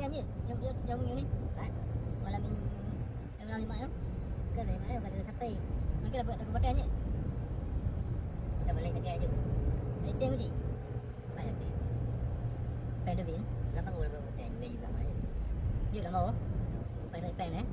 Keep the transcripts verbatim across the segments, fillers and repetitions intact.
Anjir, jom, jom, jom, jom ni. Kan? Malam minggu, eh, malam Jumat tu. Kan, malam Jumat tu, kan ada sampai. Makin lah buat takut pakai, anjir. Kita balik lagi, anjir. Meeting cik. Baik, okey. Pen tu, Bin. Kenapa kau boleh buat pakai juga, juga, anjir? Dia dah mau. Pen, pen, eh.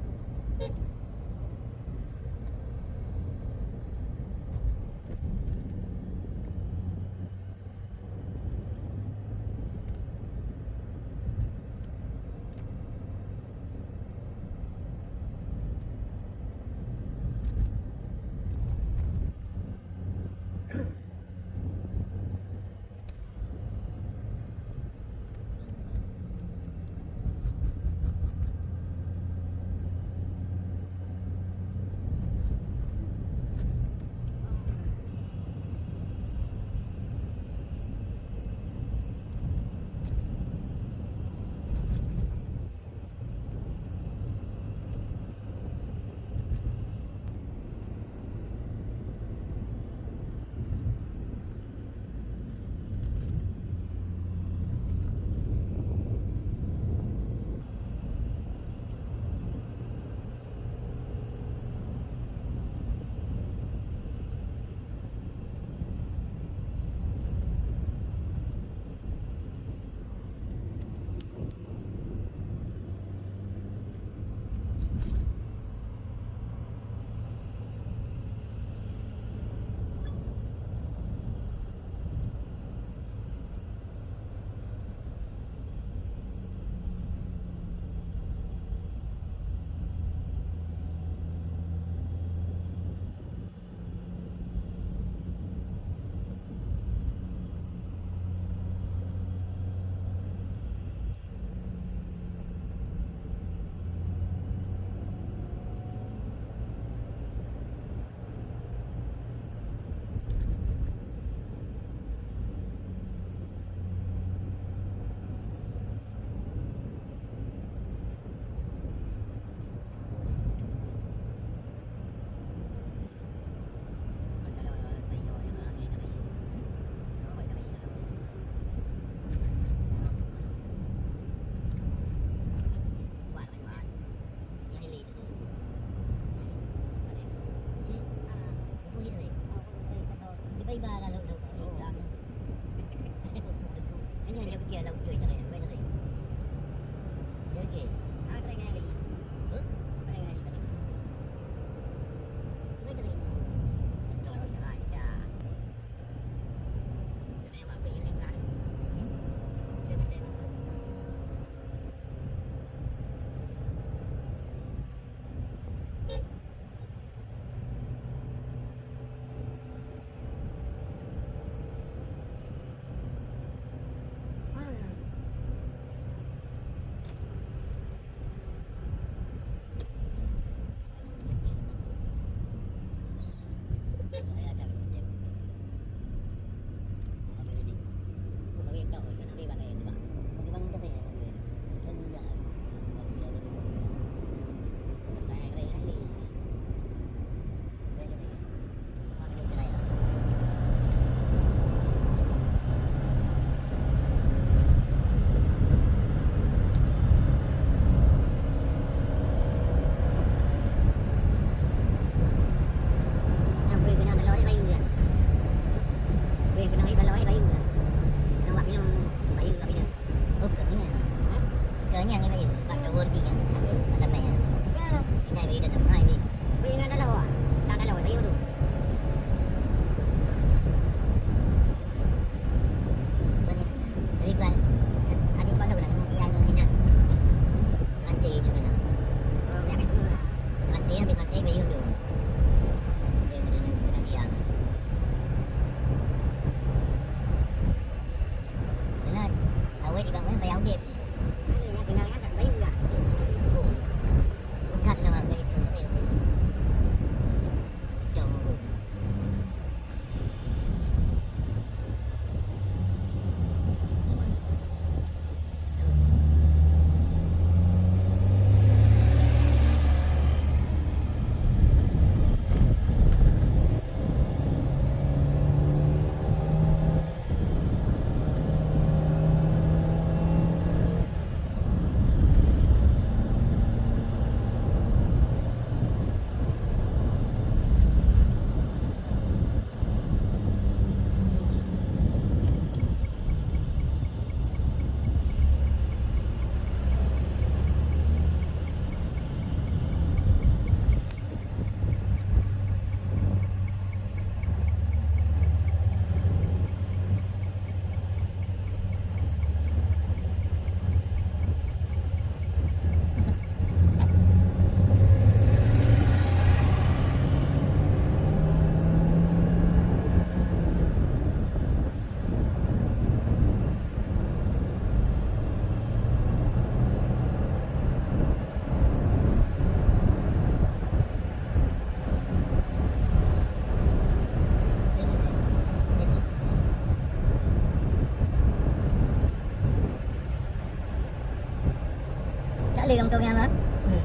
Untông nyan lah. Hmm.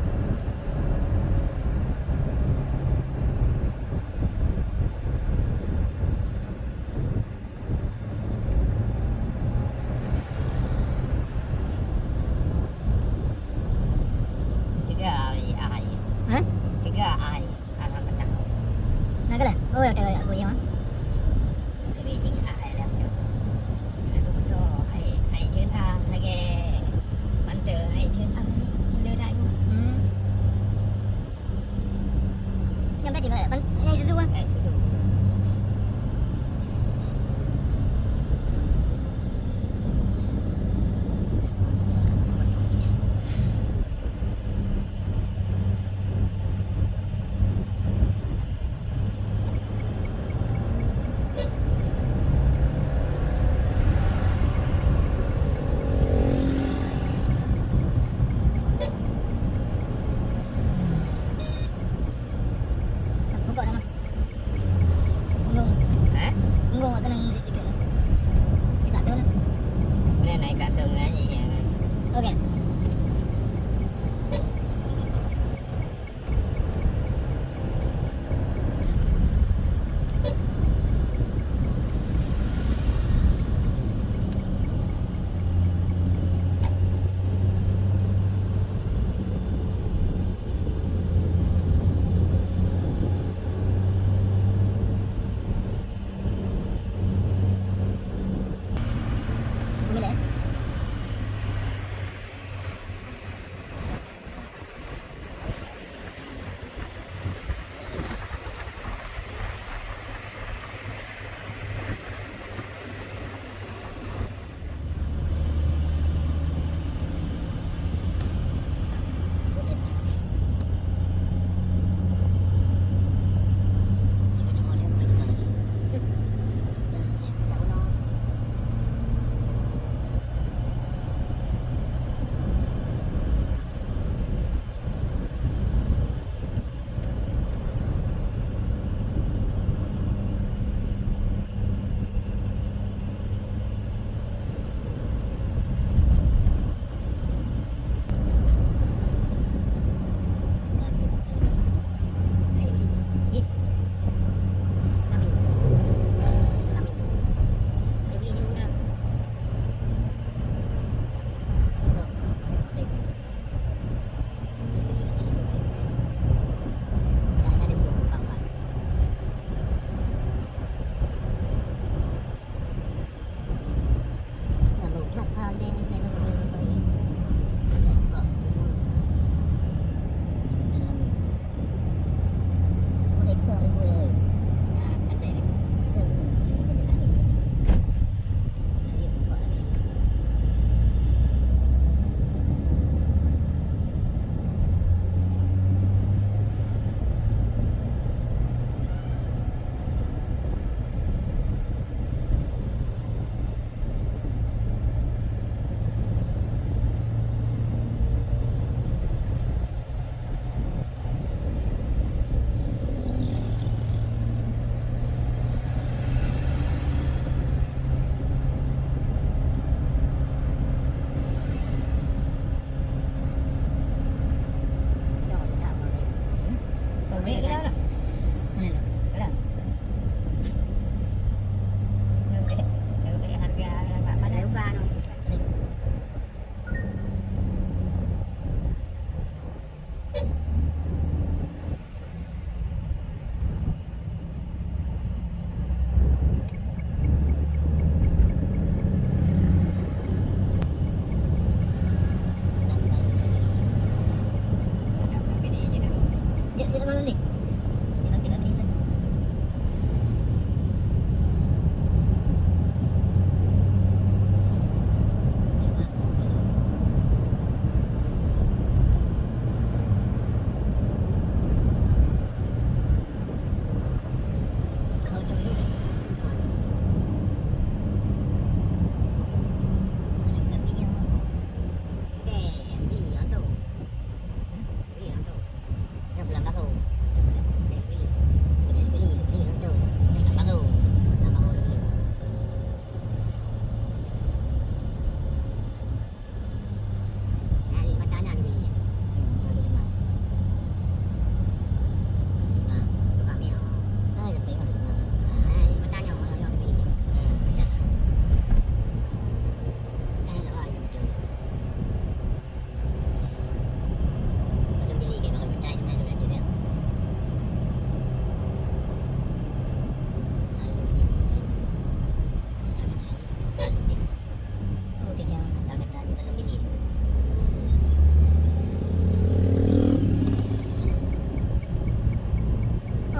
Tiga hari ahai. Hah? Tiga ahai. Anak petang. Nah, kala. Oh, ya, ya, ya, ya. Tapi jing ahai lah tu. Lalu tu hai, hai jeun ah lagi. Manteu hai jeun ah. Boleh dah ni. Hmm. Nyam dah tiba, ban-, nyai susu ah. Eh, susu. Buka dah, Mak.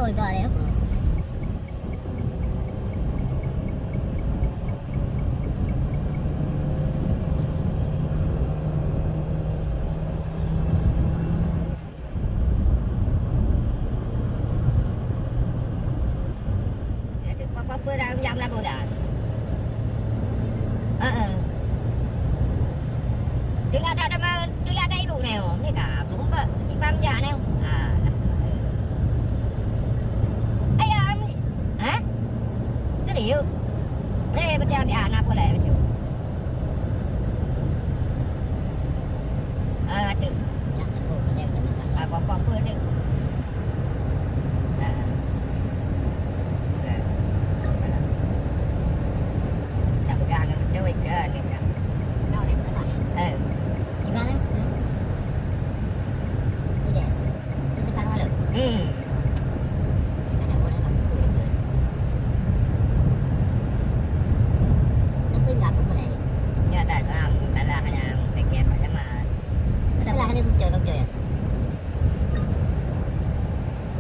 Oi, ba lé apa? Apa-apa dah, jak melabuh dah. Heeh. Teulat dak teuma, teulat dak ibu nyoe. Ni ka, belum ba, cibang jak nyoe. Ah, lah. Ayam. Ha? Serius? Eh, betul, ah, nak pula, betul. Ah, tu. Ah, apa-apa tu. Ah. Ah. Tak pegang betul ke ni. Eh. Gimana? Hmm. Iya. Terus dipakai malu. Hmm. Kita tak boleh tak boleh. Tapi nggak apa-apa lah. Ya, tak, sama. Salah yang fikir Pak Jamal. Salah kali betul, betul ya?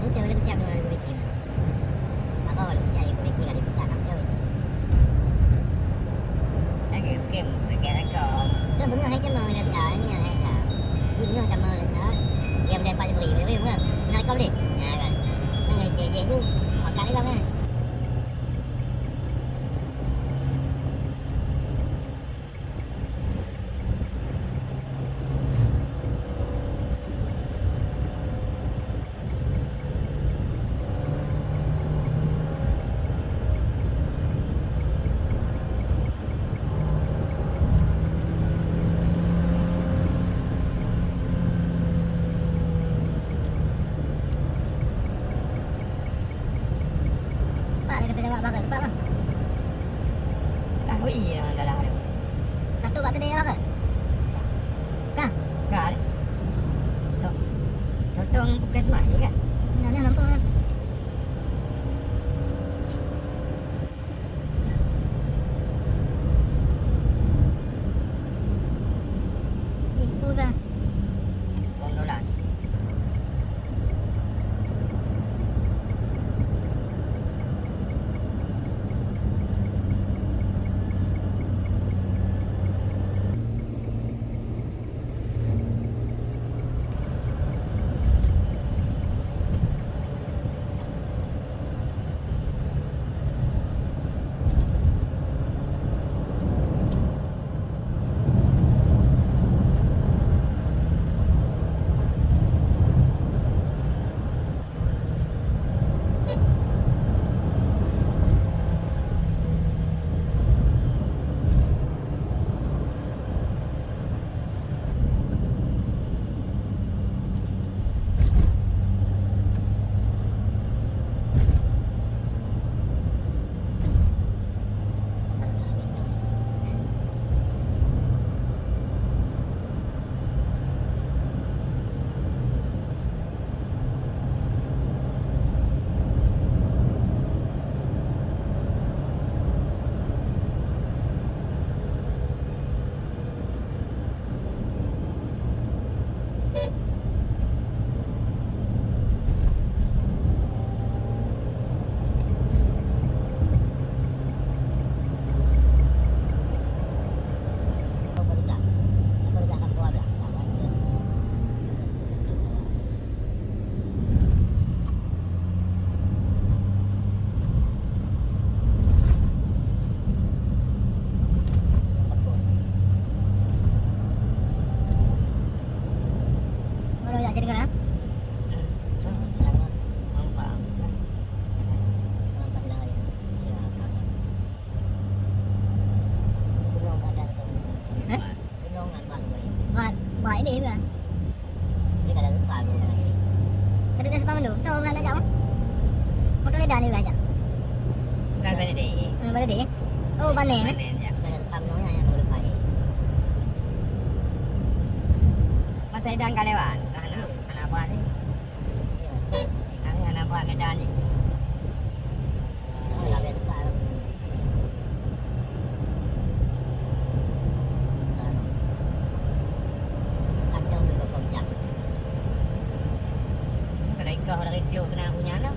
Betul, boleh kecap dengan lebih kecil. Maka kalau kecap, lebih kecil kali pecah, tak betul. Lagi mungkin pakai rekam. Kan beungoh hai cama dah siat, ni hai siat. Ni beungoh cama dah siat. Dia meudapat beri, beri beungoh. Nak rekam deh. Nah, kan. Kan dia, dia, dia tu makan rekam kan. Pak, dia kata jawab bakal tempat, Bang. Tahu iya dalam dia. Satu bak tadi bakal. Kah? Kah? Tok. Totong puskesmas ni kan? Nah, nah, nampak kan? Itu dah. Bondolan. Hah? Bak, bak ini ke? Ini kada sempat aku kena ini. Kada dah sempat mandum. So, nak jak, Bang? Motor sedan ni lah, jak. Bukan pada dek. Hmm, pada dek. Oh, panen, eh? Panen, ya. Kada sempat mandum, ya, yang boleh panen. Masa sedan ka lewat. Hana, hana apa ni? Iya. Hana, hana apa medan ni. Kalau ikah dari tiup kena punya lah.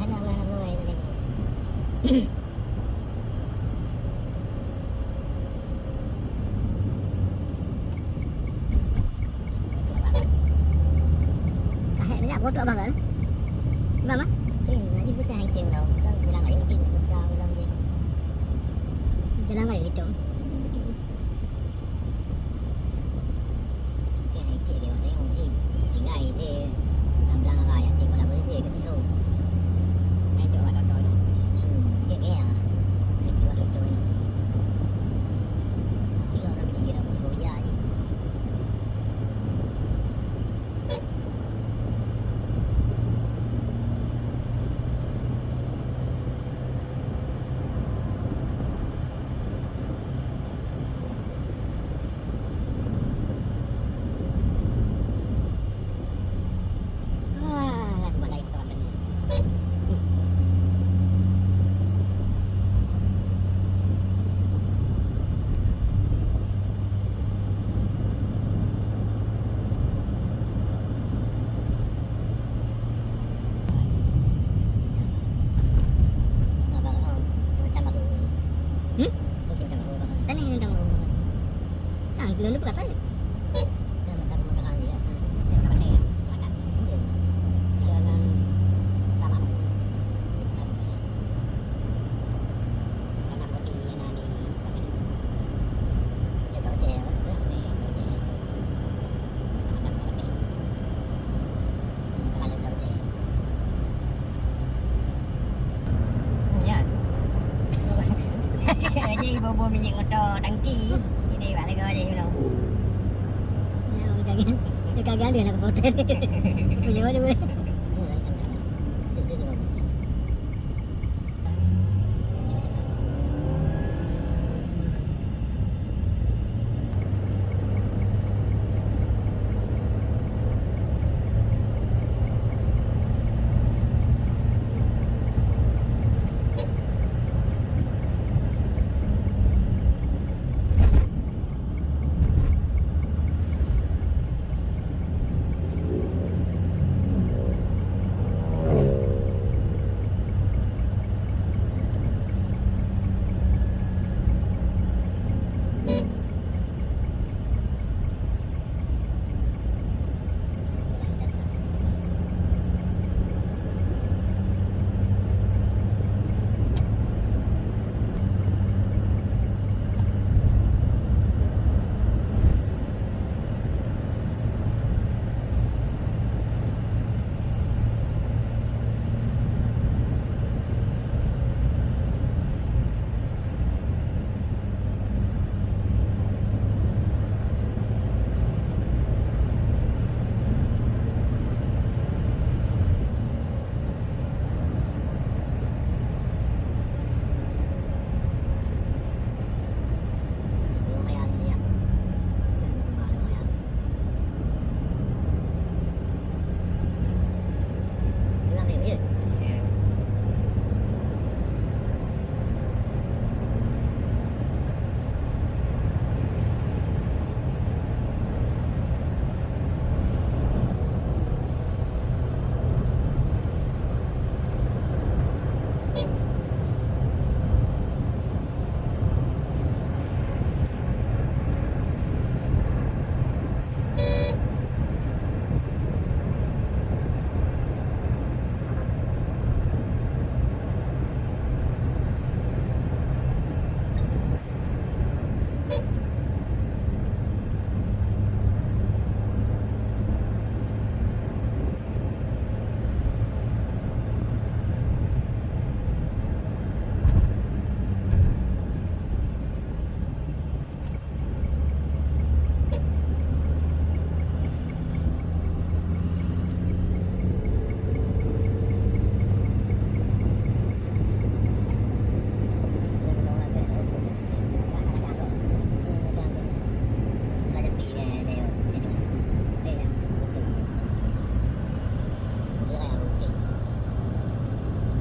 Kahek minyak botok abang kan? Bang, ah? Eh, nak jemput saya item tau. Kan jalan raya item, kota ulang je. Jalan raya item. Oke, item dia, dia, dia tinggal dia. Nak bilang apa, ya, dia pernah bersih ke situ. Main cok kat Toto ni. Hmm, dia, dia. Dia cok kat Toto ni. Dia orang pergi dah, pergi kerja je. Hmm? Tadi yang kamu. Ah, belum dibuka tadi. Nyan. Aja iboh-boh minyeuk moto tangki. Ini bak lego aja, you know. Ya, kagak. Kagak ada nak foto. Punya mana boleh?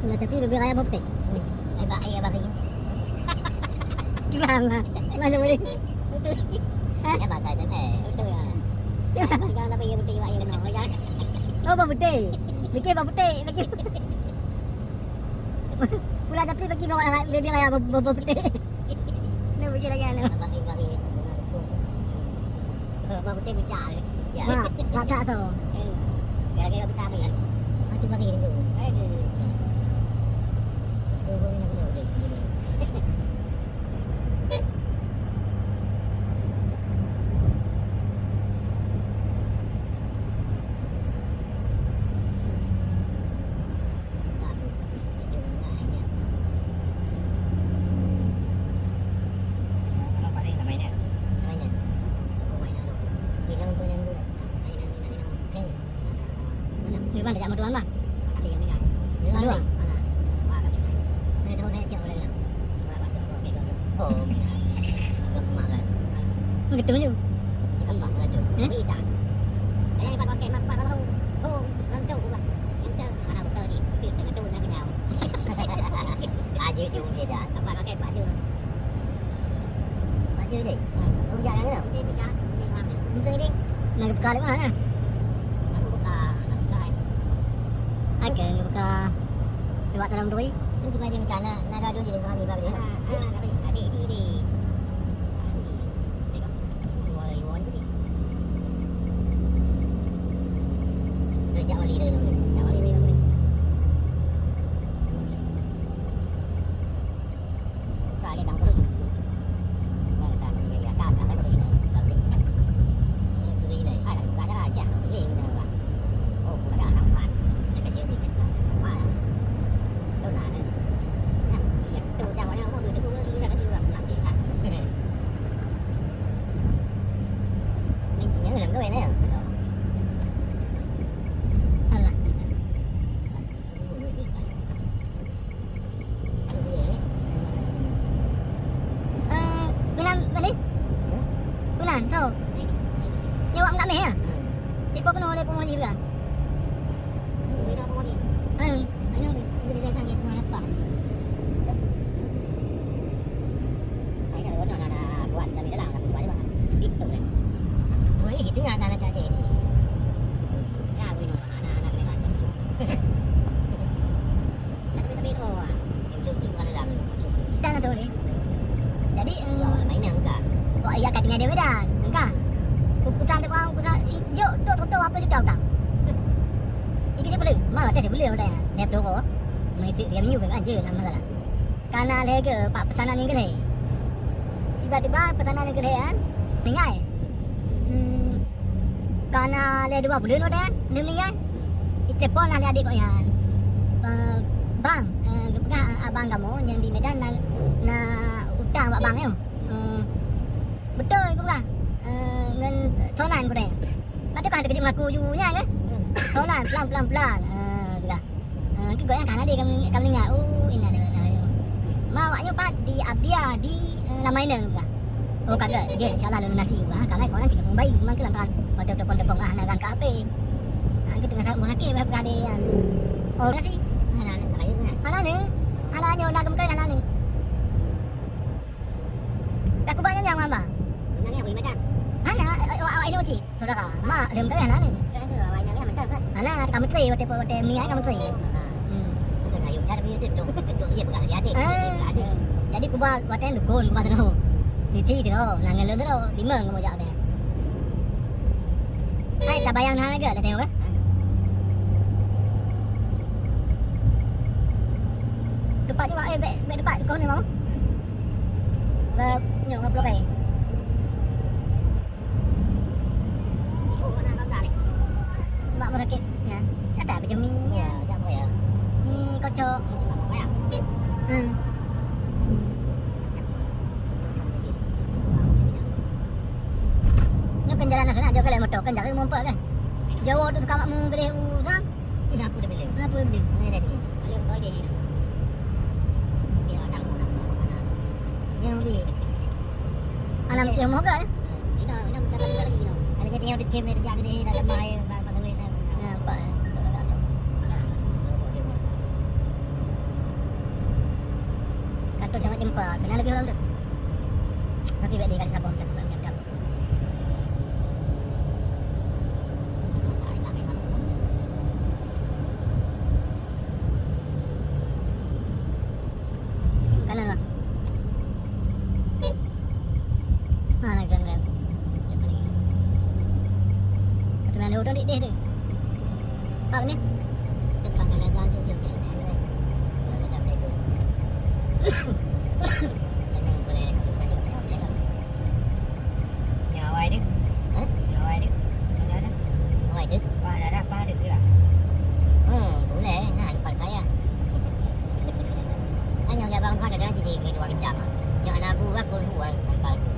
Ulah tapi bibir ayam bopek. Ai ba ai abang ni. Gimana? Mana boleh? Ya bahasa S M S. Betul ya. Ya. Jangan tapi ya betul ya. Oh, bang betul. Fikir bang betul. Fikir. Pula Japri bagi bawa lagi, lebih raya bubur putih. Nak bagi lagi anu. Bagi-bagi bunga tu. Bubur putih pecah. Pecah. Wah, tak, tak tu. Eh, gara-gara besar ni. Aku bagi dulu. Eh, dulu. Aku bagi nak dulu. Memang tak mau tuan bah. Dua. Mana? Mana tahu saya cek orang. Oh, betul je. Cakap apa tu? Eh? Saya dapat pakai mak pak tahu. Oh, kan tahu bah. Yang tahu mana betul ni. Kita tahu nak kenal. Aja je mungkin dah. Apa pakai pak je? Pak je deh. Kau jalan ke? Mungkin deh. Nak buka dekat mana? Aku buka, nak buka. Ai ke buka. Lewat dalam doi. Ini kita je macam mana? Nak ada doi jadi sama je bagi dia. Ah, ah, tapi adik ni, ni. Tengok. Dua ribu ni. Dah jak balik dah. Jak balik dah. Alah. Eh, Gunan, Pak Dé? Hah? Gunan, so. Nyoe awak meutameh, ya? Hmm. Ipo keunoe lé peue moji juga? Hmm. Ayo, jadi saya sangat mengharapkan. Ayo, kalau nak buat kami dalam, tapi buat apa? Itu kan. Boleh situ nggak ada anak aja itu. Ya, boleh. Dan tu ni. Jadi, eh, wak iya ka tinggai di Medan, kan? Uputan tu, uputan jok tu, tu, tu, berapa juta utang. Iki je boleh, malah teh boleh udah ya. Dia peluru. Mesti tiga minggu kan, je, nama salah. Kana lhèe geuh bak peusanan nyang geuh lhèe. Tiba-tiba peusanan nyang geuh lhèe nyan ninggai. Hmm, kana lhèe dua buleuen watèe nyan, lheueh ninggai. Iteupon lé adék gobnyan. Eh, bang, eh, geupeugah, eh, abang kamoe nyang di Medan na, na utang bak bank nyoe. Eh, beutôi geupeugah, eh, ngon soe nan gurèe. Patut kan teukeujeuet mengaku ju nyan kan? Hmm. Soe nan, pelan, pelan, pelan. Eh, geupeugah. Eh, keu gobnyan ka hana lé ka, ka meuninggai. Oh, innalillahi wa inna ilaihi raji'un. Ma awak nyoe pat di Abdia di, eh, Lamai Neung ka. Oh, ka gèt, jeuet, insya Allah lôn lunasi. Ha, ka lheueh keunan cit ka peumeubayi, memang keu lantaran watèe telepon-telepon ah, hana gangkat H P. Ha, keu teungoh sakét, sakét bah peugah lé nyan. Oh, lunasi. Hana, hana, hana, hana. Hana ni. Hana nyoe, na geumeukawen hana ni. Dah kubah nyan nyang mama. Nang nyang bui madan. Hana, awak, awak ini uji. Saudara, mak, dia meukawen hana ni. Kan tu, awak ini kan mentang kan? Hana, ka meucre, watèe, watèe meuninggai ka meucre. Hmm. Bukan kayu cat, tapi itu dong, dong dia pegang dia adik. Ah. Dia adik. Jadi kuba watèe dukun, kuba tu. Di sini tu, nang ngelon tu, lima ngomong jak dia. Hai, tak bayang hana ke, dah tengok ke? Depan juga, eh, bek, bek depan, kau ni mau? Ke, nyok, ke Pulau Kai. Mak mau sakit, ya. Kata apa mi, ya? Mi kocok. Hmm. Nyoe kan jalan nasional, jauh kan lewat motor, kan jalan mompok kan. Jauh tu tukang mak mu gede udang. Kenapa dia beli? Kenapa dia beli? Mana dia beli? Kalau kau dia. Dia datang pun nak buat makanan. Dia beli. Anak macam moga, eh? Ina, ina minta balik kali, ina. Kalau kita yang udah cemil, dia jadi dah lemah, eh, bang, bang, bang, bang. Nampak, eh? Betul, betul, betul. Kata sama jumpa, kena lebih orang tu. Tapi baik dia kata sabon, kata sabon, jam-jam. Luar kota.